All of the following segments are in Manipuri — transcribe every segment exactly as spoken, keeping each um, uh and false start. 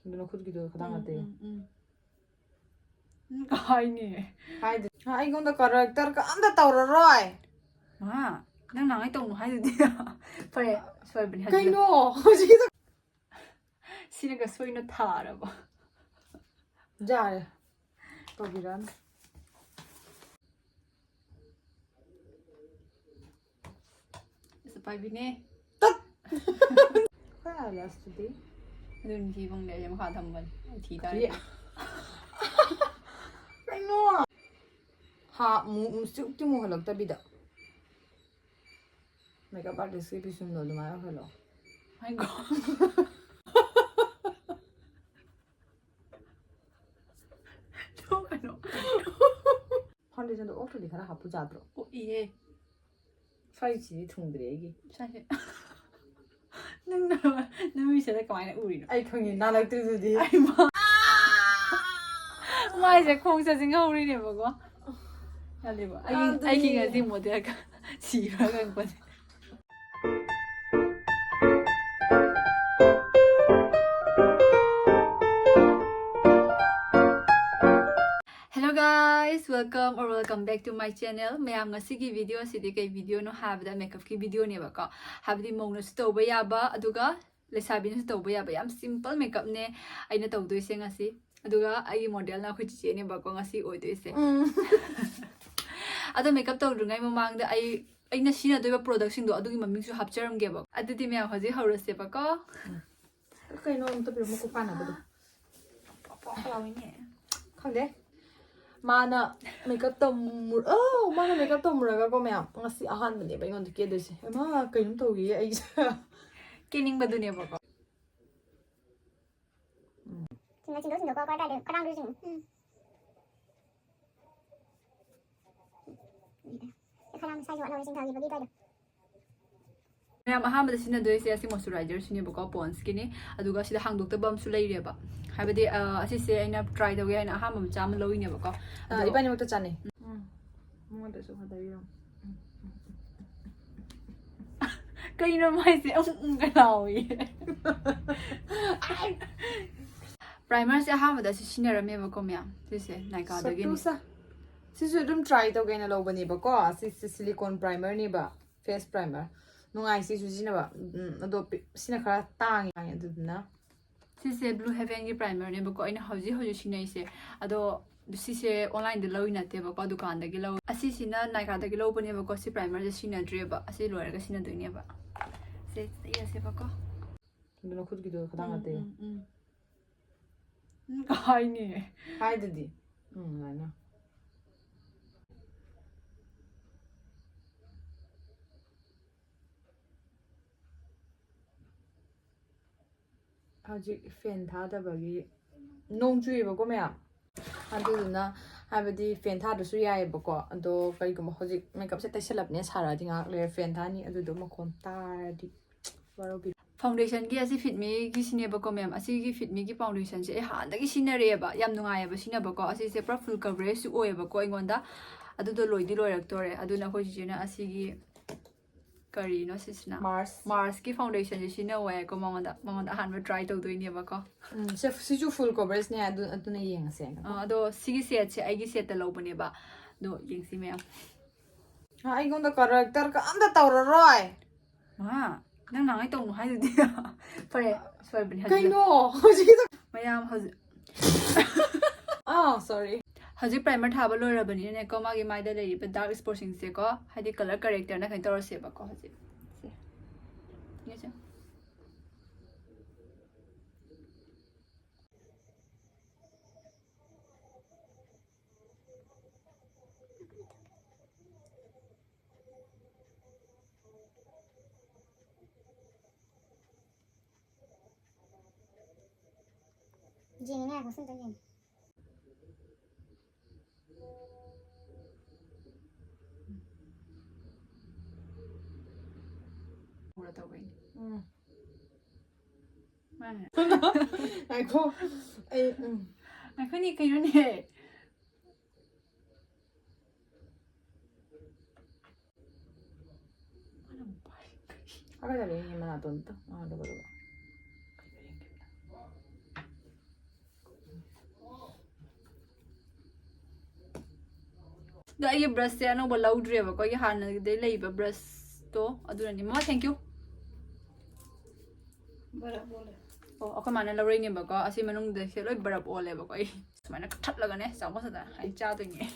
ꯑꯗꯨꯅ ꯈꯨꯠꯀꯤꯗꯣ ꯈꯗꯥꯡ ꯎꯝ, ꯑꯇꯩ ꯎꯝ, ꯎꯝ. ꯎꯝ, ꯀꯥꯏꯅꯦ. ꯍꯥꯏꯗꯤ ꯑꯩꯉꯣꯟꯗ ꯀꯔꯦꯛꯇꯔꯒ ꯑꯝꯇ ꯇꯧꯔꯔꯣꯏ. ꯃꯥ, ꯅꯪ ꯅꯍꯥꯟꯉꯩ ꯇꯧꯅꯨ ꯍꯥꯏꯗꯨꯗꯤ. ꯐꯔꯦ, ꯁꯣꯏꯕꯅꯤ, ꯍꯟꯖꯤꯜꯂꯣ. ꯀꯩꯅꯣ ꯍꯧꯖꯤꯛꯀꯤꯗꯣ? ꯁꯤꯅꯒ ꯁꯣꯏꯅ ꯊꯥꯔꯕ? ꯌꯥꯔꯦ, ꯇꯧꯕꯤꯔꯛꯑꯅꯨ. ꯑꯁ, ꯄꯥꯏꯕꯤꯅꯦ. ꯍꯣꯏ, ꯑꯥꯏꯂꯥꯁꯇꯨꯗꯤ. ꯑꯗꯨꯅꯤ, ꯁꯤ ꯐꯪꯗꯦ, ꯑꯩ ꯃꯈꯥ ꯊꯝꯕꯅꯤ. ꯑꯩ ꯊꯤ ꯇꯥꯔꯦ. ꯀꯔꯤ? ꯀꯩꯅꯣ? ꯍꯥ, ꯃꯨ-, ꯃꯨꯁꯨꯛꯇꯤ ꯃꯨꯍꯜꯂꯛꯇꯕꯤꯗ. ꯃꯦꯀꯞ ꯑꯥꯔꯇꯤꯁꯀꯤ ꯄꯤꯁꯨꯝꯗꯣ ꯑꯗꯨꯃꯥꯏꯅ ꯑꯣꯏꯍꯜꯂꯣ. ꯍꯥꯏꯒꯣ. ꯅꯣꯛꯀꯅꯣ. ꯐꯥꯎꯟꯗꯦꯁꯟꯗꯣ ꯑꯣꯛꯇ꯭ꯔꯗꯤ ꯈꯔ ꯍꯥꯞꯄꯨ ꯌꯥꯗ꯭ꯔꯣ? ꯑꯣꯛꯏꯍꯦ. ꯁ꯭ꯋꯥꯏꯁꯤꯗꯤ ꯊꯨꯡꯗ꯭ꯔꯦ ꯑꯩꯒꯤ. ꯁ꯭ꯋꯥꯏꯁꯦ. ꯅꯪꯅ ꯅꯃꯤꯠꯁꯤꯗ ꯀꯃꯥꯏꯅ ꯎꯔꯤꯅꯣ? ꯑꯩ ꯈꯪꯉꯦ, ꯅꯥꯜꯂꯛꯇ꯭ꯔꯤꯗꯨꯗꯤ. ꯑꯩ ꯃꯥ-, ꯃꯥꯏꯁꯦ ꯈꯣꯡ ꯆꯠꯁꯤꯟ ꯉꯧꯔꯤꯅꯦꯕꯀꯣ. ꯌꯥꯗꯦꯕ. ꯑꯩ, ꯑꯗꯨꯗꯤ ꯑꯩꯒꯤ ꯉꯁꯤ ꯃꯣꯗꯦꯜꯒ ꯁꯤꯕ꯭ꯔꯥ ꯈꯪꯄꯣꯠꯇꯦ. Hello guys, welcome or welcome back to my channel. ꯃꯌꯥꯝ, ꯉꯁꯤꯒꯤ video ꯑꯁꯤꯗꯤ ꯀꯩ video ꯅꯣ ꯍꯥꯏꯕꯗ makeup ꯀꯤ video ꯅꯦꯕꯀꯣ. ꯍꯥꯏꯕꯗꯤ ꯃꯧꯅꯁꯨ ꯇꯧꯕ ꯌꯥꯕ, ꯑꯗꯨꯒ ꯂꯩꯁꯥꯕꯤꯅꯁꯨ ꯇꯧꯕ ꯌꯥꯕ ꯌꯥꯝ simple makeup ꯅꯦ ꯑꯩꯅ ꯇꯧꯗꯣꯏꯁꯦ ꯉꯁꯤ. ꯑꯗꯨꯒ ꯑꯩꯒꯤ model ꯅ ꯑꯩꯈꯣꯏ ꯆꯤꯆꯦꯅꯦꯕꯀꯣ ꯉꯁꯤ ꯑꯣꯏꯗꯣꯏꯁꯦ. ꯎꯝ. ꯑꯗꯣ makeup ꯇꯧꯗ꯭ꯔꯤꯉꯩ ꯃꯃꯥꯡꯗ ꯑꯩ, ꯑꯩꯅ ꯁꯤꯖꯤꯟꯅꯗꯣꯏꯕ product ꯁꯤꯡꯗꯣ ꯑꯗꯨꯒꯤ ꯃꯃꯤꯡꯁꯨ ꯍꯥꯞꯆꯔꯝꯒꯦꯕ꯫ ꯑꯗꯨꯗꯤ ꯃꯌꯥꯝ ꯍꯧꯖꯤꯛ ꯍꯧꯔꯁꯦꯕꯀꯣ. ꯀꯩꯅꯣ ꯑꯝꯇ ꯄꯤꯔꯝꯃꯨ, ꯀꯣꯛ ꯄꯥꯟꯅꯕꯗꯣ. ꯄꯣꯛ ꯄꯣꯛ ꯂꯥꯎꯏꯅꯦ. ꯈꯪꯗꯦ. ꯃꯥꯅ makeup ꯇꯝꯃꯨ-, ꯑꯧ, ꯃꯥꯅ makeup ꯇꯝꯃꯨꯔꯒꯀꯣ ꯃꯌꯥꯝ, ꯉꯁꯤ ꯑꯍꯥꯟꯕꯅꯦꯕ ꯑꯩꯉꯣꯟꯗ ꯀꯦꯗꯣꯏꯁꯦ. ꯍꯩꯃꯥ, ꯀꯩꯅꯣꯝ ꯇꯧꯔꯤꯌꯦ ꯑꯩꯁꯦ. ꯀꯦꯅꯤꯡꯕꯗꯨꯅꯦꯕꯀꯣ. ꯁꯤꯡꯗꯣ, ꯁꯤꯡꯗꯣ, ꯁꯤꯡꯗꯣꯛꯀꯣ, ꯀꯣ, ꯑꯗꯥꯏꯗ ꯈꯗꯥꯡꯗꯨꯁꯨ ꯁꯤꯡꯉꯨ꯫ ꯎꯝ꯫ ꯈꯗꯥꯡ ꯁ꯭ꯋꯥꯏꯁꯨ ꯋꯥꯠꯍꯧꯔꯦ, ꯆꯤꯡꯊꯈꯤꯕꯒꯤ ꯑꯗꯥꯏꯗꯣ꯫ ꯃꯌꯥꯝ, ꯑꯍꯥꯟꯕꯗ ꯁꯤꯖꯤꯟꯅꯗꯣꯏꯁꯦ ꯑꯁꯤ moisturizer ꯁꯤꯅꯦꯕꯀꯣ, Pond's ꯀꯤꯅꯤ꯫ ꯑꯗꯨꯒ ꯁꯤꯗ ꯍꯥꯡꯗꯣꯛꯇꯕ ꯑꯃꯁꯨ ꯂꯩꯔꯦꯕ, ꯍꯥꯏꯕꯗꯤ, ꯑ, ꯑꯁꯤꯁꯦ ꯑꯩꯅ try ꯇꯧꯒꯦ ꯍꯥꯏꯅ ꯑꯍꯥꯟꯕ ꯃꯆꯥ ꯑꯃ ꯂꯧꯔꯤꯅꯦꯕꯀꯣ. ꯑ, ꯑꯗꯣ ꯏꯕꯥꯅꯤꯃꯛꯇ ꯆꯥꯅꯩ. ꯎꯝ, ꯃꯉꯣꯟꯗꯁꯨ ꯐꯗꯕꯤꯔꯣ. ꯀꯩꯅꯣ ꯃꯥꯏꯁꯦ ꯑꯃꯨꯛ ꯎꯪꯒ ꯂꯥꯎꯏ꯫ ꯑꯥꯏ! Primerꯁꯦ ꯑꯍꯥꯟꯕꯗ ꯁꯤ ꯁꯤꯖꯤꯟꯅꯔꯝꯃꯦꯕꯀꯣ ꯃꯌꯥꯝ, ꯁꯤꯁꯦ Nykꯥꯗꯒꯤꯅꯤ꯫ ꯁꯛꯇꯨꯁ꯫ ꯁꯤꯁꯨ ꯑꯗꯨꯝ try ꯇꯧꯒꯦꯅ ꯂꯧꯕꯅꯦꯕꯀꯣ꯫ ꯁꯤꯁꯦ silicone primerꯅꯦꯕ, face primer꯫ ꯅꯨꯡꯉꯥꯏ ꯁꯤꯁꯨ ꯁꯤꯖꯤꯟꯅꯕ꯫ ꯎꯝ, ꯑꯗꯣ ꯄꯤ-, ꯁꯤꯅ ꯈꯔ ꯇꯥꯡꯉꯤ, ꯑꯗꯨꯗꯨꯅ꯫ ꯁꯤꯁꯦ Blue Heavenꯒꯤ primerꯅꯦꯕꯀꯣ, ꯑꯩꯅ ꯍꯧꯖꯤꯛ ꯍꯧꯖꯤꯛ ꯁꯤꯖꯤꯟꯅꯩꯁꯦ꯫ ꯑꯗꯣ ꯁꯤꯁꯦ onlineꯗ ꯂꯧꯔꯤ ꯅꯠꯇꯦꯕꯀꯣ, ꯗꯨꯀꯥꯟꯗꯒꯤ ꯂꯧ꯫ ꯑꯁꯤꯁꯤꯅ Nykꯥꯗꯒꯤ ꯂꯧꯕꯅꯦꯕꯀꯣ, ꯁꯤ primerꯁꯦ ꯁꯤꯖꯤꯟꯅꯗ꯭ꯔꯤꯕ, ꯑꯁꯤ ꯂꯣꯏꯔꯒ ꯁꯤꯖꯤꯟꯅꯗꯣꯏꯅꯦꯕ꯫ ꯁꯦ, ꯏꯔꯁꯦꯕꯀꯣ꯫ ꯑꯗꯨ ꯅꯈꯨꯠꯀꯤꯗꯣ ꯈꯗꯥꯡ ꯎꯝ, ꯅꯠꯇꯦ꯫ ꯎꯝ, ꯎꯝ꯫ ꯎꯝ, ꯍꯥꯏꯅꯦ꯫ ꯍꯥꯏꯗꯨꯗꯤ꯫ ꯎꯝ, ꯑꯗꯨꯃꯥꯏꯅ꯫ ꯍꯧꯖꯤꯛ fan ꯊꯥꯗꯕꯒꯤ ꯅꯣꯡ ꯆꯨꯏꯕꯀꯣ ꯃꯌꯥꯝ꯫ ꯑꯗꯨꯗꯨꯅ, ꯍꯥꯏꯕꯗꯤ fan ꯊꯥꯗ꯭ꯔꯁꯨ ꯌꯥꯏꯌꯦꯕꯀꯣ꯫ ꯑꯗꯣ ꯀꯔꯤꯒꯨꯝꯕ ꯍꯧꯖꯤꯛ makeupꯁꯦ ꯇꯩꯁꯜꯂꯕꯅꯦ, ꯁꯥꯔꯛꯑꯗꯤ ꯉꯥꯏꯍꯥꯛ ꯂꯩꯔ fan ꯊꯥꯅꯤ, ꯑꯗꯨꯗꯣ ꯃꯈꯣꯟ ꯇꯥꯔꯗꯤ ꯋꯥꯔꯧꯕꯤꯔꯣ꯫ Foundationꯒꯤ ꯑꯁꯤ Fitmeꯒꯤꯁꯤꯅꯦꯕꯀꯣ ꯃꯌꯥꯝ꯫ ꯑꯁꯤꯒꯤ Fitmeꯒꯤ foundationꯁꯦ ꯑꯩ ꯍꯥꯟꯅꯗꯒꯤ ꯁꯤꯖꯤꯟꯅꯔꯛꯑꯦꯕ, ꯌꯥꯝ ꯅꯨꯡꯉꯥꯏꯌꯦꯕ ꯁꯤꯖꯤꯟꯅꯕꯀꯣ꯫ ꯑꯁꯤꯁꯦ ꯄꯨꯔꯥ full coverageꯁꯨ ꯑꯣꯏꯌꯦꯕꯀꯣ ꯑꯩꯉꯣꯟꯗ꯫ ꯑꯗꯨꯗꯣ ꯂꯣꯏꯗꯤ ꯂꯣꯏꯔꯛꯇꯣꯔꯦ, ꯑꯗꯨꯅ ꯑꯩꯈꯣꯏ ꯆꯤꯆꯦꯅ ꯑꯁꯤꯒꯤ ꯀꯔꯤꯅꯣ ꯁꯤꯁꯤꯅ? Mars꯫ Marsꯀꯤ foundationꯁꯦ ꯁꯤꯖꯤꯟꯅꯧ ꯍꯥꯏꯀꯣ ꯃꯉꯣꯟꯗ, ꯃꯉꯣꯟꯗ ꯑꯍꯥꯟꯕ try ꯇꯧꯗꯣꯏꯅꯦꯕꯀꯣ꯫ ꯎꯝ, ꯁꯤ, ꯁꯤꯁꯨ full coverageꯅꯦ, ꯑꯗꯨ, ꯑꯗꯨꯅ ꯌꯦꯡꯉꯁꯦ꯫ ꯑ, ꯑꯗꯣ ꯁꯤꯒꯤ setꯁꯦ ꯑꯩꯒꯤ setꯇ ꯂꯧꯕꯅꯦꯕ, ꯑꯗꯣ ꯌꯦꯡꯁꯤ ꯃꯌꯥꯝ꯫ ꯑ, ꯑꯩꯉꯣꯟꯗ characterꯒ ꯑꯝꯇ ꯇꯧꯔꯔꯣꯏ꯫ ꯃꯥ, ꯅꯪ ꯅꯍꯥꯟꯉꯩ ꯇꯧꯅꯨ ꯍꯥꯏꯗꯨꯗꯤ꯫ ꯐꯔꯦ, ꯁꯣꯏꯕꯅꯤ ꯍꯧꯖꯤꯛ꯫ ꯀꯩꯅꯣ? ꯍꯧꯖꯤꯛꯀꯤꯗꯣ? ꯃꯌꯥꯝ ꯍꯧꯖꯤꯛ ꯑꯥ, sorry꯫ ꯍꯧꯖꯤꯛ primer ꯊꯥꯕ ꯂꯣꯏꯔꯕꯅꯤꯅꯅꯦꯀꯣ, ꯃꯥꯒꯤ ꯃꯥꯏꯗ ꯂꯩꯔꯤꯕ dark spotꯁꯤꯡꯁꯦꯀꯣ, ꯍꯥꯏꯗꯤ color correctorꯅ ꯀꯩꯅꯣ ꯇꯧꯔꯁꯦꯕꯀꯣ ꯍꯧꯖꯤꯛ꯫ ꯁꯦ꯫ ꯌꯦꯡꯁꯦ꯫ ꯌꯦꯡꯉꯤꯅꯦ, ꯉꯥꯏꯈꯣ, ꯁꯤ ꯑꯝꯇꯪ ꯌꯦꯡꯒꯦ꯫ ꯎꯔ ꯇꯧꯕꯩꯅꯦ꯫ ꯎꯝ꯫ ꯃꯥꯅꯦ꯫ ꯉꯥꯏꯈꯣ, ꯑꯩ, ꯎꯝ꯫ ꯉꯥꯏꯈꯣꯅꯦ, ꯀꯩꯅꯣꯅꯦ? ꯃꯥꯅ ꯑꯃꯨꯛ ꯄꯥꯏ꯫ ꯍꯥꯒꯠꯆꯕ ꯌꯦꯡꯒꯦ, ꯃꯅꯥꯇꯣꯟꯗꯣ꯫ ꯑꯥ, ꯑꯗꯨꯒ, ꯑꯗꯨꯒ꯫ ꯀꯩꯅꯣ ꯌꯦꯡꯒꯦ꯫ ꯑꯗꯣ ꯑꯩꯒꯤ ꯕ꯭ꯔꯁꯁꯦ ꯑꯅꯧꯕ ꯂꯧꯗ꯭ꯔꯦꯕꯀꯣ, ꯑꯩꯒꯤ ꯍꯥꯟꯅꯗꯩ ꯂꯩꯕ ꯕ꯭ꯔꯁꯇꯣ ꯑꯗꯨꯅꯅꯤ꯫ ꯃꯃꯥ, thank you꯫ ꯕꯔꯞ ꯑꯣꯜꯂꯦ꯫ ꯑꯣ, ꯑꯩꯈꯣꯏ ꯃꯥꯅ ꯂꯧꯔꯛꯏꯅꯦꯕꯀꯣ꯫ ꯑꯁꯤ ꯃꯅꯨꯡꯗꯁꯦ ꯂꯣꯏ ꯕꯔꯞ ꯑꯣꯜꯂꯦꯕꯀꯣ꯫ ꯑꯩ ꯁꯨꯃꯥꯏꯅ ꯀꯛꯊꯠꯂꯒꯅꯦ, ꯆꯥꯎꯕ ꯁꯗ ꯑꯩ ꯆꯥꯗꯣꯏꯅꯦ꯫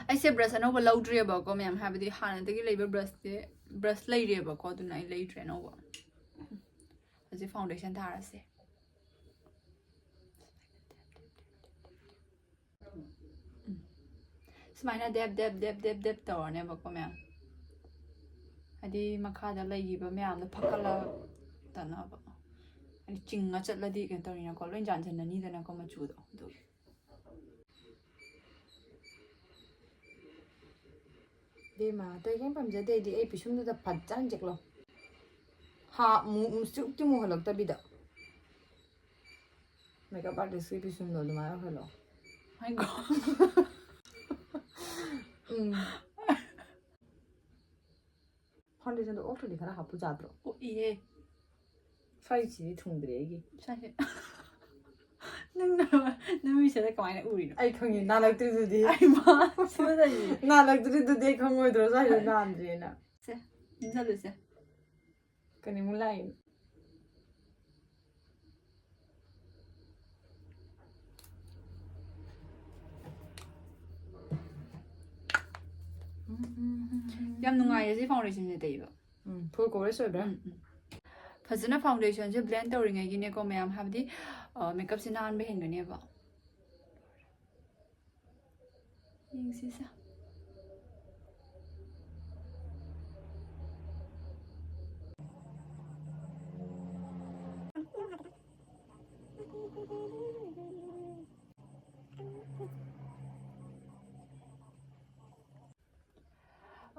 ꯑꯩꯁꯦ ꯕ꯭ꯔꯁ ꯑꯅꯧꯕ ꯂꯧꯗ꯭ꯔꯤꯑꯕꯀꯣ ꯃꯌꯥꯝ, ꯍꯥꯏꯕꯗꯤ ꯍꯥꯟꯅꯗꯒꯤ ꯂꯩꯕ ꯕ꯭ꯔꯁꯁꯦ, ꯕ꯭ꯔꯁ ꯂꯩꯔꯤꯑꯕꯀꯣ, ꯑꯗꯨꯅ ꯑꯩ ꯂꯩꯗ꯭ꯔꯦ ꯑꯅꯧꯕ꯫ ꯍꯧꯖꯤꯛ ꯐꯥꯎꯟꯗꯦꯁꯟ ꯊꯥꯔꯁꯦ꯫ ꯎꯝ꯫ ꯁꯨꯃꯥꯏꯅ ꯗꯦꯞ ꯗꯦꯞ ꯗꯦꯞ ꯗꯦꯞ ꯗꯦꯞ ꯇꯧꯔꯅꯦꯕꯀꯣ ꯃꯌꯥꯝ꯫ ꯍꯥꯏꯗꯤ ꯃꯈꯥꯗ ꯂꯩꯈꯤꯕ ꯃꯌꯥꯝꯗꯣ ꯐꯒꯠꯂꯛꯇꯅꯕ꯫ ꯍꯥꯏꯗꯤ ꯆꯤꯡꯉ ꯆꯠꯂꯗꯤ ꯀꯩꯅꯣ ꯇꯧꯔꯤꯅꯀꯣ, ꯂꯣꯏ ꯌꯥꯟꯁꯤꯟꯅꯅꯤꯗꯅꯀꯣ ꯃꯆꯨꯗꯣ꯫ ꯑꯗꯨꯒꯤ꯫ ꯏꯕꯦꯝꯃ, ꯑꯇꯩ ꯀꯩꯝ ꯄꯥꯝꯖꯗꯦ ꯑꯩꯗꯤ꯫ ꯑꯩ ꯄꯤꯁꯨꯝꯗꯨꯗ ꯐꯖꯅ ꯆꯦꯛꯂꯣ꯫ ꯍꯥ, ꯃꯨ-, ꯃꯨꯁꯨꯛꯇꯤ ꯃꯨꯍꯜꯂꯛꯇꯕꯤꯗ꯫ ꯃꯦꯀꯞ ꯑꯥꯔꯇꯤꯁꯀꯤ ꯄꯤꯁꯨꯝꯗꯣ ꯑꯗꯨꯃꯥꯏꯅ ꯑꯣꯏꯍꯜꯂꯣ꯫ ꯍꯥꯏꯒꯣ꯫ ꯎꯝ꯫ ꯐꯥꯎꯟꯗꯦꯁꯟꯗꯣ ꯑꯣꯛꯇ꯭ꯔꯗꯤ ꯈꯔ ꯍꯥꯞꯄꯨ ꯌꯥꯗ꯭ꯔꯣ? ꯑꯣꯛꯏꯍꯦ꯫ ꯁ꯭ꯋꯥꯏꯁꯤꯗꯤ ꯊꯨꯡꯗ꯭ꯔꯦ ꯑꯩꯒꯤ꯫ ꯁ꯭ꯋꯥꯏꯁꯦ꯫ ꯅꯪꯅ ꯅꯃꯤꯠꯁꯤꯗ ꯀꯃꯥꯏꯅ ꯎꯔꯤꯅꯣ? ꯑꯩ ꯈꯪꯉꯤ, ꯅꯥꯜꯂꯛꯇ꯭ꯔꯤꯗꯨꯗꯤ꯫ ꯑꯩ ꯃꯥ ꯁꯤꯃꯗꯅꯤ꯫ ꯅꯥꯜꯂꯛꯇ꯭ꯔꯤꯗꯨꯗꯤ ꯑꯩ ꯈꯪꯉꯣꯏꯗ꯭ꯔꯣ ꯁ꯭ꯋꯥꯏꯗ ꯅꯥꯟꯗ꯭ꯔꯦꯅ? ꯁꯦ, ꯏꯟꯖꯜꯂꯨꯁꯦ꯫ ꯀꯔꯤꯃꯨꯛ ꯂꯥꯛꯏꯅꯣ? ꯌꯥꯝ ꯅꯨꯡꯉꯥꯏꯌꯦ ꯁꯤ ꯐꯥꯎꯟꯗꯦꯁꯟꯁꯦ ꯇꯩꯕ꯫ ꯎꯝ, ꯐꯨꯜ ꯀꯣꯚꯔꯦꯖ ꯑꯣꯏꯕ꯭ꯔꯥ? ꯎꯝ, ꯎꯝ꯫ ꯐꯖꯅ ꯐꯥꯎꯟꯗꯦꯁꯟꯁꯦ ꯕ꯭ꯂꯦꯟ ꯇꯧꯔꯤꯉꯩꯒꯤꯅꯦꯀꯣ ꯃꯌꯥꯝ, ꯍꯥꯏꯕꯗꯤ, ꯑ, ꯃꯦꯀꯞꯁꯦ ꯅꯥꯟꯕ ꯍꯦꯟꯒꯅꯦꯕ꯫ ꯌꯦꯡꯁꯤꯁꯦ꯫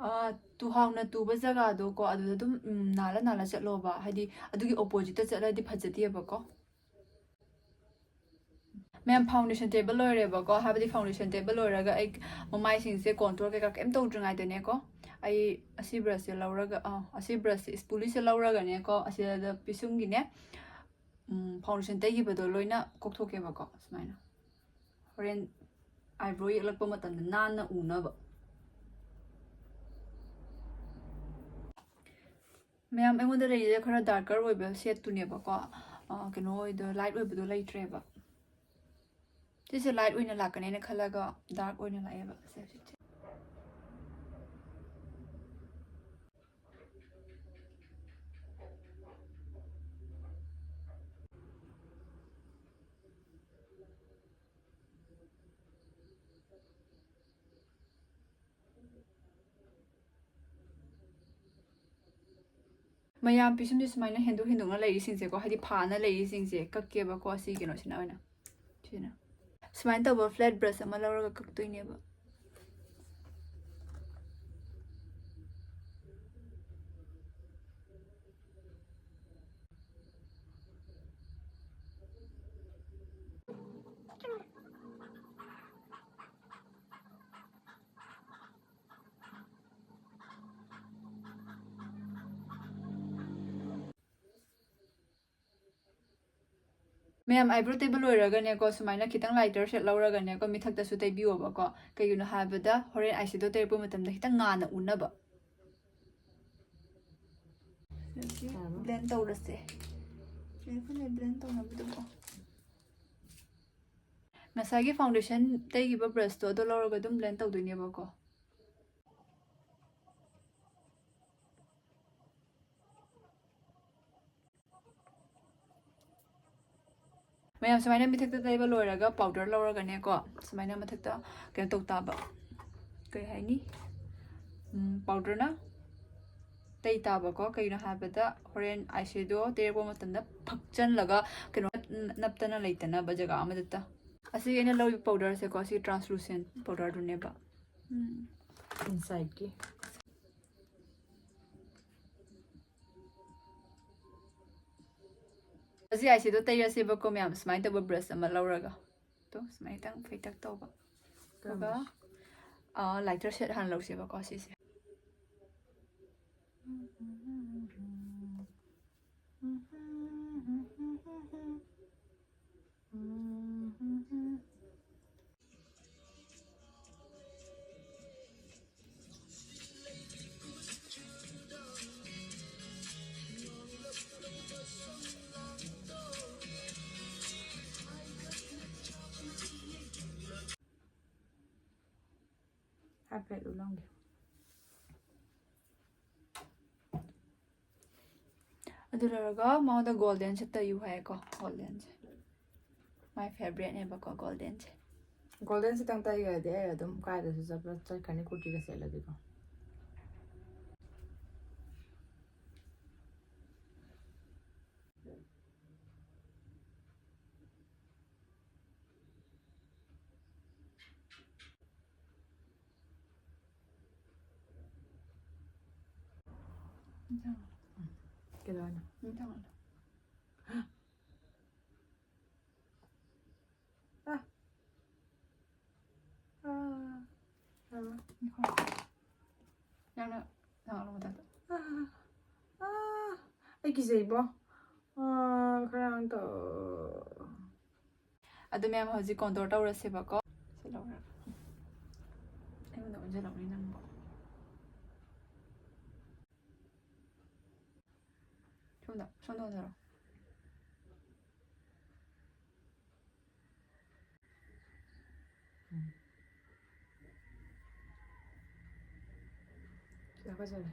ꯑ, ꯇꯨꯍꯥꯎꯅ ꯇꯨꯕ ꯖꯒꯥꯗꯣ ꯀꯣ, ꯑꯗꯨꯗ ꯑꯗꯨꯝ, ꯎꯝ, ꯅꯥꯜꯂ ꯅꯥꯜꯂ ꯆꯠꯂꯣꯕ꯫ ꯍꯥꯏꯗꯤ, ꯑꯗꯨꯒꯤ ꯑꯣꯄꯣꯖꯤꯠꯇ ꯆꯠꯂꯗꯤ ꯐꯖꯗꯦꯕꯀꯣ꯫ ꯃꯌꯥꯝ, ꯐꯥꯎꯟꯗꯦꯁꯟ ꯇꯩꯕ ꯂꯣꯏꯔꯦꯕꯀꯣ꯫ ꯍꯥꯏꯕꯗꯤ, ꯐꯥꯎꯟꯗꯦꯁꯟ ꯇꯩꯕ ꯂꯣꯏꯔꯒ ꯑꯩ ꯃꯃꯥꯏꯁꯤꯡꯁꯦ ꯀꯣꯟꯇ꯭ꯔꯣꯜ ꯀꯩꯀꯥ ꯀꯩꯝ ꯇꯧꯗ꯭ꯔꯤꯉꯩꯗꯅꯦꯀꯣ, ꯑꯩ ꯑꯁꯤ ꯕ꯭ꯔꯁꯁꯦ ꯂꯧꯔꯒ, ꯑꯥ, ꯑꯁꯤ ꯕ꯭ꯔꯁꯁꯦ, ꯁ꯭ꯄꯨꯂꯤꯁꯦ ꯂꯧꯔꯒꯅꯦꯀꯣ, ꯑꯁꯤꯗ ꯄꯤꯁꯨꯝꯒꯤꯅꯦ, ꯎꯝ, ꯐꯥꯎꯟꯗꯦꯁꯟ ꯇꯩꯈꯤꯕꯗꯣ ꯂꯣꯏꯅ ꯀꯣꯛꯊꯣꯛꯀꯦꯕꯀꯣ, ꯁꯨꯃꯥꯏꯅ꯫ ꯍꯣꯔꯦꯟ ꯑꯥꯏꯕ꯭ꯔꯣ ꯌꯦꯛꯂꯛꯄ ꯃꯇꯝꯗ ꯅꯥꯟꯅ ꯎꯅꯕ꯫ ꯃꯌꯥꯝ, ꯑꯩꯉꯣꯟꯗ ꯂꯩꯔꯤꯁꯦ ꯈꯔ ꯗꯥꯔꯀꯔ ꯑꯣꯏꯕ ꯁꯦꯠꯇꯨꯅꯦꯕꯀꯣ꯫ ꯑ, ꯀꯩꯅꯣ ꯑꯣꯏꯗꯣ, ꯂꯥꯏꯠ ꯑꯣꯏꯕꯗꯣ ꯂꯩꯇ꯭ꯔꯦꯕ꯫ ꯁꯤꯁꯦ ꯂꯥꯏꯠ ꯑꯣꯏꯅ ꯂꯥꯛꯀꯅꯦꯅ ꯈꯜꯂꯒ ꯗꯥꯔꯛ ꯑꯣꯏꯅ ꯂꯥꯛꯑꯦꯕ꯫ ꯁꯦ, ꯁꯦ, ꯁꯦ꯫ ꯃꯌꯥꯝ, ꯄꯤꯁꯨꯝꯁꯦ ꯁꯨꯃꯥꯏꯅ ꯍꯦꯟꯗꯣꯛ ꯍꯦꯟꯗꯣꯛꯅ ꯂꯩꯔꯤꯁꯤꯡꯁꯦꯀꯣ, ꯍꯥꯏꯗꯤ ꯐꯥꯅ ꯂꯩꯔꯤꯁꯤꯡꯁꯦ ꯀꯛꯀꯦꯕꯀꯣ, ꯁꯤ ꯀꯩꯅꯣꯁꯤꯅ ꯑꯣꯏꯅ꯫ ꯁꯤꯅ ꯁꯨꯃꯥꯏꯅ ꯇꯧꯕ ꯐ꯭ꯂꯦꯠ ꯕ꯭ꯔꯁ ꯑꯃ ꯂꯧꯔꯒ ꯀꯛꯇꯣꯏꯅꯦꯕ꯫ ꯃꯌꯥꯝ, ꯑꯥꯏꯕ꯭ꯔꯣ ꯇꯩꯕ ꯂꯣꯏꯔꯒꯅꯦꯀꯣ, ꯁꯨꯃꯥꯏꯅ ꯈꯤꯇꯪ ꯂꯥꯏꯇꯔ ꯁꯦꯠ ꯂꯧꯔꯒꯅꯦꯀꯣ, ꯃꯤꯊꯛꯇꯁꯨ ꯇꯩꯕꯤꯌꯣꯕꯀꯣ꯫ ꯀꯩꯒꯤꯅꯣ ꯍꯥꯏꯕꯗ ꯍꯣꯔꯦꯟ ꯑꯥꯏꯁꯦꯗꯣ ꯇꯩꯔꯛꯄ ꯃꯇꯝꯗ ꯈꯤꯇꯪ ꯉꯥꯟꯅ ꯎꯅꯕ꯫ ꯕ꯭ꯂꯦꯟ ꯇꯧꯔꯁꯦ꯫ ꯕ꯭ꯂꯦꯟ ꯇꯧꯅꯕꯗꯨꯀꯣ꯫ ꯉꯁꯥꯏꯒꯤ ꯐꯥꯎꯟꯗꯦꯁꯟ ꯇꯩꯈꯤꯕ ꯕ꯭ꯔꯁꯇꯣ ꯑꯗꯣ ꯂꯧꯔꯒ ꯑꯗꯨꯝ ꯕ꯭ꯂꯦꯟ ꯇꯧꯗꯣꯏꯅꯦꯕꯀꯣ꯫ ꯃꯌꯥꯝ, ꯁꯨꯃꯥꯏꯅ ꯃꯤꯊꯛꯇ ꯇꯩꯕ ꯂꯣꯏꯔꯒ ꯄꯥꯎꯗꯔ ꯂꯧꯔꯒꯅꯦꯀꯣ, ꯁꯨꯃꯥꯏꯅ ꯃꯊꯛꯇ ꯀꯩꯅꯣ ꯇꯧ ꯇꯥꯕ, ꯀꯩ ꯍꯥꯏꯅꯤ, ꯎꯝ, ꯄꯥꯎꯗꯔꯅ ꯇꯩ ꯇꯥꯕꯀꯣ꯫ ꯀꯩꯒꯤꯅꯣ ꯍꯥꯏꯕꯗ ꯍꯣꯔꯦꯟ ꯑꯥꯏꯁꯦꯗꯣ ꯇꯩꯔꯛꯄ ꯃꯇꯝꯗ ꯐꯛꯆꯜꯂꯒ ꯀꯩꯅꯣ ꯅꯞꯇꯅ ꯂꯩꯇꯅꯕ ꯖꯒꯥ ꯑꯃꯗꯇ꯫ ꯑꯁꯤꯒꯤ ꯑꯩꯅ ꯂꯧꯔꯤꯕ ꯄꯥꯎꯗꯔꯁꯦꯀꯣ, ꯁꯤ ꯇ꯭ꯔꯥꯟꯁꯂꯨꯁꯦꯟ ꯄꯥꯎꯗꯔꯗꯨꯅꯦꯕ꯫ ꯎꯝ꯫ ꯏꯟꯁꯥꯏꯠꯀꯤ꯫ ꯑꯁꯤ ꯑꯥꯏꯁꯦꯗꯣ ꯇꯩꯔꯁꯦꯕꯀꯣ ꯃꯌꯥꯝ, ꯁꯨꯃꯥꯏꯅ ꯇꯧꯕ ꯕ꯭ꯔꯁ ꯑꯃ ꯂꯧꯔꯒ꯫ ꯇꯣ, ꯁꯨꯃꯥꯏꯅ ꯈꯤꯇꯪ ꯐꯩꯇꯛ ꯇꯧꯕ꯫ ꯑꯗꯨꯒ, ꯀꯔꯝꯕ? ꯑ, ꯂꯥꯏꯇꯔ ꯁꯦꯠ ꯍꯥꯟꯅ ꯂꯧꯁꯦꯕꯀꯣ, ꯁꯤꯁꯦ꯫ ꯍꯥꯏꯐꯦꯠ ꯎꯠꯂꯝꯒꯦ꯫ ꯑꯗꯨ ꯂꯣꯏꯔꯒ ꯃꯉꯣꯟꯗ ꯒꯣꯜꯗꯦꯟꯁꯦ ꯇꯩꯌꯨ ꯍꯥꯏꯌꯦꯀꯣ꯫ ꯒꯣꯜꯗꯦꯟꯁꯦ, my favouriteꯅꯦꯕꯀꯣ ꯒꯣꯜꯗꯦꯟꯁꯦ꯫ ꯒꯣꯜꯗꯦꯟꯁꯤꯇꯪ ꯇꯩꯈ꯭ꯔꯗꯤ ꯑꯩ ꯑꯗꯨꯝ ꯀꯥꯏꯗꯁꯨ ꯆꯠꯄ ꯆꯠꯈ꯭ꯔꯅꯤ, ꯀꯨꯔꯇꯤꯒ ꯁꯦꯠꯂꯗꯤꯀꯣ꯫ ꯀꯩꯗꯧꯔꯤꯅꯣ? ꯑꯥ꯫ ꯑꯥ꯫ ꯑꯥ꯫ ꯅꯪꯅ ꯂꯥꯛꯂꯣ ꯃꯊꯛꯇ꯫ ꯑꯥ꯫ ꯑꯥ꯫ ꯑꯩ ꯀꯤꯖꯩꯕꯣ꯫ ꯑꯥ, ꯈꯔ ꯌꯥꯝ ꯇꯧ-, ꯑꯗꯨ ꯃꯌꯥꯝ ꯍꯧꯖꯤꯛ contour ꯇꯧꯔꯁꯦꯕꯀꯣ꯫ ꯁꯤ ꯂꯧꯔꯒ꯫ ꯑꯩꯉꯣꯟꯗ ꯑꯣꯟꯁꯤꯜꯂꯛꯎꯅꯦ ꯅꯪꯕꯣ꯫ ꯁꯣꯝꯗ, ꯁꯣꯝꯗ ꯑꯣꯟꯊꯣꯔꯛꯑꯣ꯫ ꯎꯝ꯫ ꯁꯤꯗ ꯐꯖꯔꯦ꯫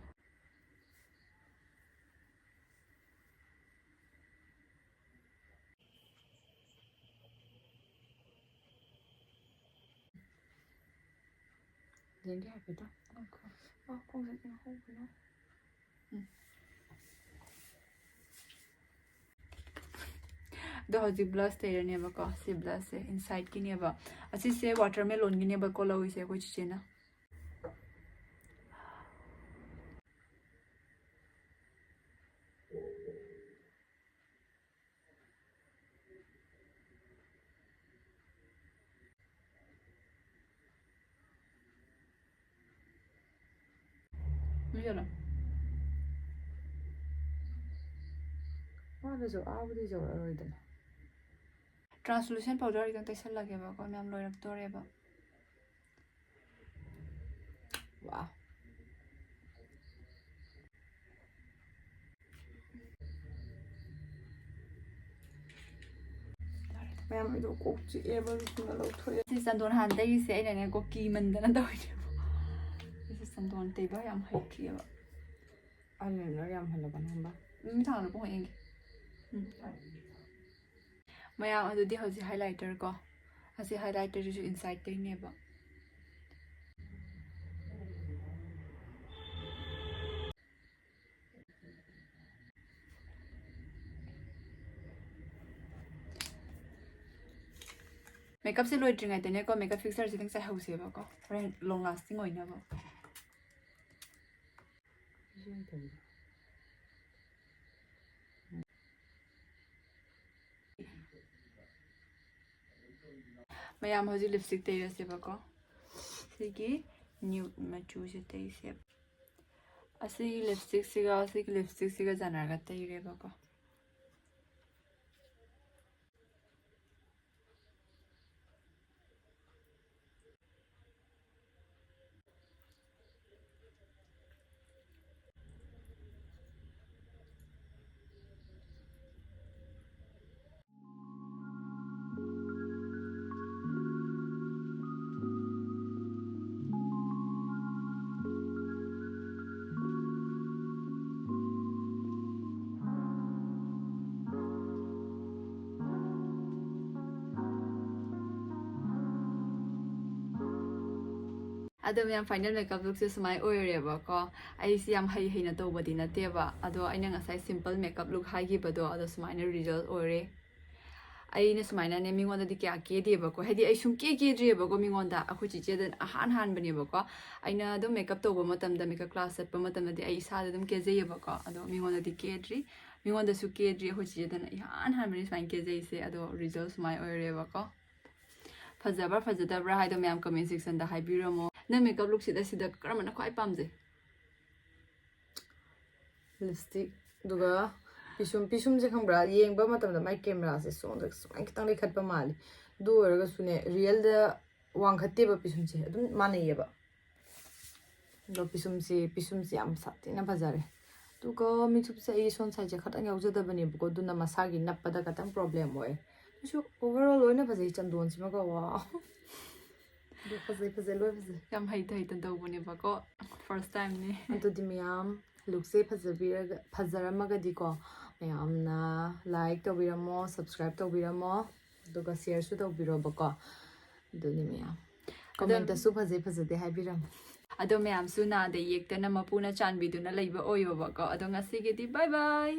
ꯌꯦꯡꯒꯦ ꯍꯥꯏꯐꯦꯠꯇ꯫ ꯉꯥꯏꯈꯣ꯫ ꯑ, ꯈꯣꯡꯁꯦ ꯀꯩꯅꯣ ꯍꯧꯕꯅꯣ꯫ ꯎꯝ꯫ ꯑꯗꯣ ꯍꯧꯖꯤꯛ blush ꯇꯩꯔꯅꯦꯕꯀꯣ꯫ ꯁꯤ blushꯁꯦ Insideꯀꯤꯅꯦꯕ꯫ ꯑꯁꯤꯁꯦ watermelonꯒꯤꯅꯦꯕꯀꯣ ꯂꯧꯔꯤꯁꯦ ꯑꯩꯈꯣꯏ ꯆꯤꯆꯦꯅ꯫ ꯃꯤꯗꯨꯅ꯫ ꯃꯥꯅꯁꯨ ꯑꯥꯕꯨꯗꯤ ꯌꯧꯔꯛꯑꯔꯣꯏꯗꯅ꯫ Translucent powder ꯈꯤꯇꯪ ꯇꯩꯁꯜꯂꯒꯦꯕꯀꯣ, ꯃꯌꯥꯝ ꯂꯣꯏꯔꯛꯇꯣꯔꯦꯕ꯫ ꯋꯥ꯫ ꯃꯌꯥꯝ ꯑꯩꯗꯣ ꯀꯣꯛ ꯆꯤꯛꯑꯦꯕ, ꯑꯗꯨꯅ ꯂꯧꯊꯣꯛꯑꯦ꯫ ꯁꯤ ꯆꯟꯗꯣꯟ ꯍꯥꯟꯅ ꯇꯩꯔꯤꯁꯦ ꯑꯩꯅꯅꯦ, ꯀꯣꯛ ꯀꯤꯃꯟꯗꯅ ꯇꯧꯔꯤꯅꯦꯕ꯫ ꯆꯟꯗꯣꯟ ꯇꯩꯕ ꯌꯥꯝ ꯍꯩꯇ꯭ꯔꯤꯑꯕ꯫ ꯑꯩꯅ ꯌꯥꯝ ꯍꯜꯂꯕ ꯅꯪꯕ꯫ ꯅꯨꯃꯤꯗꯥꯡꯗ ꯄꯨꯡ ꯌꯦꯡꯒꯦ꯫ ꯎꯝ꯫ ꯃꯌꯥꯝ ꯑꯗꯨꯗꯤ ꯍꯧꯖꯤꯛ highlighter ꯀꯣ, ꯑꯁꯤ highlighterꯁꯤꯁꯨ insideꯇꯩꯅꯦꯕ꯫ Makeupꯁꯦ ꯂꯣꯏꯗ꯭ꯔꯤꯉꯩꯗꯅꯦꯀꯣ, makeup fixerꯁꯦ ꯈꯤꯇꯪ ꯆꯥꯏꯍꯧꯁꯦꯕꯀꯣ, ꯍꯣꯔꯦꯟ long lasting ꯑꯣꯏꯅꯕ꯫ ꯃꯌꯥꯝ ꯍꯧꯖꯤꯛ lipstick ꯇꯩꯔꯁꯦꯕꯀꯣ꯫ ꯁꯤꯒꯤ nude ꯃꯆꯨꯁꯦ ꯇꯩꯁꯦꯕ꯫ ꯑꯁꯤꯒꯤ lipstickꯁꯤꯒ ꯑꯁꯤꯒꯤ lipstickꯁꯤꯒ ꯆꯥꯟꯅꯔꯒ ꯇꯩꯔꯦꯕꯀꯣ꯫ ꯑꯗꯣ ꯃꯌꯥꯝ, final makeup lookꯁꯦ ꯁꯨꯃꯥꯏꯅ ꯑꯣꯏꯔꯦꯕꯀꯣ꯫ ꯑꯩꯁꯤ ꯌꯥꯝ ꯍꯩ ꯍꯩꯅ ꯇꯧꯕꯗꯤ ꯅꯠꯇꯦꯕ, ꯑꯗꯣ ꯑꯩꯅ ꯉꯁꯥꯏ simple makeup look ꯍꯥꯏꯈꯤꯕꯗꯣ ꯑꯗꯣ ꯁꯨꯃꯥꯏꯅ result ꯑꯣꯏꯔꯦ꯫ ꯑꯩꯅ ꯁꯨꯃꯥꯏꯅꯅꯦ ꯃꯤꯉꯣꯟꯗꯗꯤ ꯀꯌꯥ ꯀꯦꯗꯦꯕꯀꯣ, ꯍꯥꯏꯗꯤ ꯑꯩ ꯁꯨꯝ ꯀꯦ ꯀꯦꯗ꯭ꯔꯤꯑꯕꯀꯣ ꯃꯤꯉꯣꯟꯗ꯫ ꯑꯩꯈꯣꯏ ꯆꯤꯆꯦꯗ ꯑꯍꯥꯟ ꯍꯥꯟꯕꯅꯦꯕꯀꯣ꯫ ꯑꯩꯅ ꯑꯗꯨꯝ makeup ꯇꯧꯕ ꯃꯇꯝꯗ, makeup class ꯆꯠꯄ ꯃꯇꯝꯗꯗꯤ ꯑꯩ ꯏꯁꯥꯗ ꯑꯗꯨꯝ ꯀꯦꯖꯩꯌꯦꯕꯀꯣ, ꯑꯗꯣ ꯃꯤꯉꯣꯟꯗꯗꯤ ꯀꯦꯗ꯭ꯔꯤ꯫ ꯃꯤꯉꯣꯟꯗꯁꯨ ꯀꯦꯗ꯭ꯔꯤ꯫ ꯑꯩꯈꯣꯏ ꯆꯤꯆꯦꯗꯅ ꯏꯍꯥꯟ ꯍꯥꯟꯕꯅꯤ ꯁꯨꯃꯥꯏꯅ ꯀꯦꯖꯩꯁꯦ꯫ ꯑꯗꯣ result ꯁꯨꯃꯥꯏꯅ ꯑꯣꯏꯔꯦꯕꯀꯣ꯫ ꯐꯖꯕ꯭ꯔꯥ ꯐꯖꯗꯕ꯭ꯔꯥ ꯍꯥꯏꯗꯣ ꯃꯌꯥꯝ comment sectionꯗ ꯍꯥꯏꯕꯤꯔꯝꯃꯣ꯫ ꯅꯪ makeup lookꯁꯤꯗ ꯁꯤꯗ ꯀꯔꯝꯕꯅ ꯈ꯭ꯋꯥꯏ ꯄꯥꯝꯖꯩ? Lipstick, ꯑꯗꯨꯒ ꯄꯤꯁꯨꯝ, ꯄꯤꯁꯨꯝꯁꯦ ꯈꯪꯕ꯭ꯔꯥ, ꯌꯦꯡꯕ ꯃꯇꯝꯗ ꯃꯥꯏ cameraꯁꯦ ꯁꯣꯝꯗ ꯁꯨꯃꯥꯏꯅ ꯈꯤꯇꯪ ꯂꯩꯈꯠꯄ ꯃꯥꯜꯂꯤ꯫ ꯑꯗꯨ ꯑꯣꯏꯔꯒꯁꯨꯅꯦ, realꯗ ꯋꯥꯡꯈꯠꯇꯦꯕ ꯄꯤꯁꯨꯝꯁꯦ, ꯑꯗꯨꯝ ꯃꯥꯟꯅꯩꯌꯦꯕ꯫ ꯑꯗꯣ ꯄꯤꯁꯨꯝꯁꯦ, ꯄꯤꯁꯨꯝꯁꯦ ꯌꯥꯝ ꯁꯥꯊꯤꯅ ꯐꯖꯔꯦ꯫ ꯑꯗꯨꯒ ꯃꯤꯠꯊꯨꯞꯁꯦ ꯑꯩꯒꯤ ꯁꯣꯝ sideꯁꯦ ꯈꯇꯪ ꯌꯥꯎꯖꯗꯕꯅꯦꯕꯀꯣ, ꯑꯗꯨꯅ ꯃꯁꯥꯒꯤ ꯅꯞꯄꯗ ꯈꯇꯪ problem ꯑꯣꯏ꯫ ꯑꯗꯨꯁꯨ overall ꯂꯣꯏꯅ ꯐꯖꯩ, ꯆꯟꯗꯣꯟꯁꯤꯃꯒ꯫ Wow꯫ ꯑꯗꯨ ꯐꯖꯩ, ꯐꯖꯩ, ꯂꯣꯏ ꯐꯖꯩ꯫ ꯌꯥꯝ ꯍꯩꯇ ꯍꯩꯇꯅ ꯇꯧꯕꯅꯦꯕꯀꯣ, ꯐꯥꯔꯁ ꯇꯥꯏꯝꯅꯤ꯫ ꯑꯗꯨꯗꯤ ꯃꯌꯥꯝ ꯂꯨꯛꯁꯦ ꯐꯖꯕꯤꯔꯒ, ꯐꯖꯔꯝꯃꯒꯗꯤꯀꯣ, ꯃꯌꯥꯝꯅ ꯂꯥꯏꯛ ꯇꯧꯕꯤꯔꯝꯃꯣ, ꯁꯕꯁꯀ꯭ꯔꯥꯏꯕ ꯇꯧꯕꯤꯔꯝꯃꯣ, ꯑꯗꯨꯒ ꯁꯤꯌꯔꯁꯨ ꯇꯧꯕꯤꯔꯣꯕꯀꯣ꯫ ꯑꯗꯨꯅꯤ ꯃꯌꯥꯝ꯫ ꯀꯃꯦꯟꯇꯁꯨ ꯐꯖꯩ ꯐꯖꯗꯦ ꯍꯥꯏꯕꯤꯔꯝꯃꯣ꯫ ꯑꯗꯣ ꯃꯌꯥꯝꯁꯨ ꯅꯥꯗ ꯌꯦꯛꯇꯅ ꯃꯄꯨꯅ ꯆꯥꯟꯕꯤꯗꯨꯅ ꯂꯩꯕ ꯑꯣꯏꯌꯣꯕꯀꯣ꯫ ꯑꯗꯣ ꯉꯁꯤꯒꯤꯗꯤ ꯕꯥꯏ ꯕꯥꯏ꯫